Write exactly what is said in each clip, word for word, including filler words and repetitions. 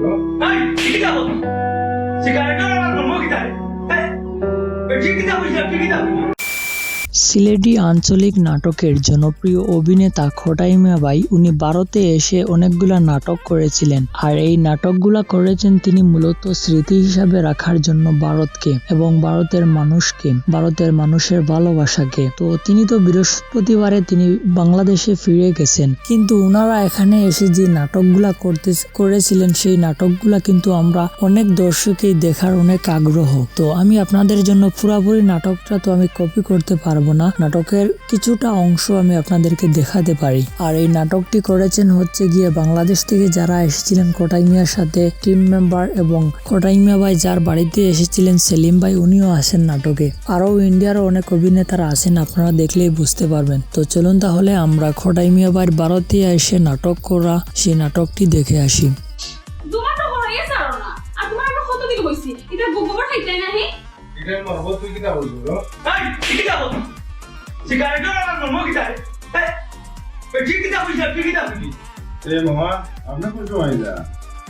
এই, তুই কিতা বল? সিগারেট আর আমার মর্ম কিতা রে? এই, এই, তুই কিতা বুঝলি? তুই কিতা বুঝলি? সিলেটি আঞ্চলিক নাটকের জনপ্রিয় অভিনেতা খোটাই মিয়া ভাই, উনি ভারতে এসে অনেকগুলা নাটক করেছিলেন। আর এই নাটকগুলা করেছেন তিনি মূলত স্মৃতি হিসাবে রাখার জন্য ভারতকে এবং ভারতের মানুষকে, ভারতের মানুষের ভালোবাসাকে। তো তিনি তো বৃহস্পতিবারে তিনি বাংলাদেশে ফিরে গেছেন, কিন্তু ওনারা এখানে এসে যে নাটকগুলা করতে করেছিলেন, সেই নাটকগুলা কিন্তু আমরা অনেক দর্শকেই দেখার অনেক আগ্রহ। তো আমি আপনাদের জন্য পুরাপুরি নাটকটা তো আমি কপি করতে পারবো না, নাটকের কিছুটা অংশ আমি আপনাদেরকে দেখাতে পারি। আর এই নাটকটি করেছেন হচ্ছে গিয়ে বাংলাদেশ থেকে যারা এসেছিলেন খোটাই মিয়ার সাথে টিম মেম্বার, এবং খোটাই মিয়া ভাই যার বাড়িতে এসেছিলেন সেলিম ভাই, উনিও আছেন নাটকে। আরও ইন্ডিয়ারও অনেক অভিনেতারা আছেন, আপনারা দেখলেই বুঝতে পারবেন। তো চলুন তাহলে আমরা খোটাই মিয়া ভাইর ভারতে এসে নাটক করা সেই নাটকটি দেখে আসি। তোমার তো হইয়া ছাড়ো না। আর তোমার আমরা কতদিন কইছি, এটা গো-, গোবর খাইতে না হে? এটা মরবো, তুই কিতা বলছো গো? এই, তুই কিতা বল? সিগারেট আর আমার মর্ম কিতা রে? এই, এই, তুই কিতা বুঝলি? তুই কিতা বুঝলি? এ মামা, আপনি কোন সময় যা?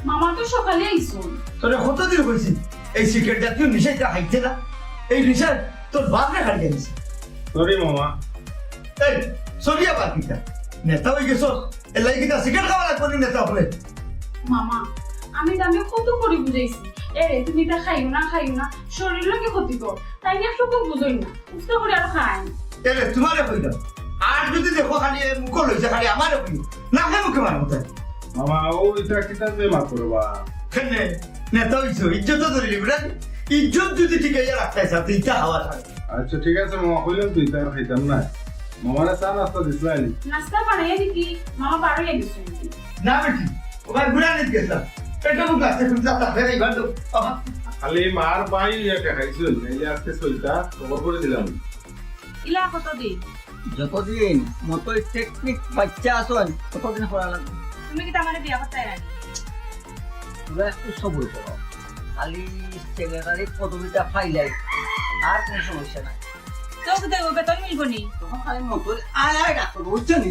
মামা তো সকালে আইছুন। তোরে কতদিন কইছি, এই সিগারেট জাতীয় নিশা এটা খাইতে না? এই নিশা তোর বাপরে খালি আনছে। সরি মামা। এই, সরি আবার কিতা? নেতা হয়ে গেছস, এর লাগি কিতা সিগারেট খাওয়া লাগবে না নেতা হলে? মামা, আমি তো আমি কত করে বুঝাইছি, এরে তুমি এটা খাইও না, খাইও না, শরীর লোকে ক্ষতি কর, তাই না? একটু বুঝই না, উস্তা করে আর খাই। এরে তোমারে কইলাম, আর যদি দেখো খালি এই মুখ লইছে, খালি আমারে কইও, না খাই মুখে মারবো তাই। মামা, ও এটা কিতা যে মাত করবা? কেনে? নেতা হইছো, ইজ্জত তো ধরে নিবি না? ইজ্জত যদি টিকাইয়া রাখতে চাও, তো ইটা খাওয়া ছাড়ো। আচ্ছা, ঠিক আছে মামা, কইলাম তো ইটা আর খাইতাম না। মামারে চা নাস্তা দিছিলাম। নাস্তা বানাইয়া দিতি, মামা বারোই গেছে। না বেটি, ও ভাই ঘুরে আনিত গেছিলাম। পেটে মুখ লাগছে, তুমি যা তাড়াতাড়ি এবার দাও। আহা। খালি মার ভাই ইয়া খাইছুন, নাইলে আজকে সইটা খবর করে দিলাম। ইলা কতদিন? যতদিন মতো টেকনিক বাচ্চা আছন, ততদিন করা লাগবে। তুমি কি আমারে বিয়া করতে রাজি? তোমরা একটু সবুর করো, খালি সেক্রেটারি পদবিটা পাইলাই, আর কোনো সমস্যা নাই। তো কোথায় ও বেতন মিলবো নি? তখন খালি মতো আয় আয় ডাকো, বুঝছো নি?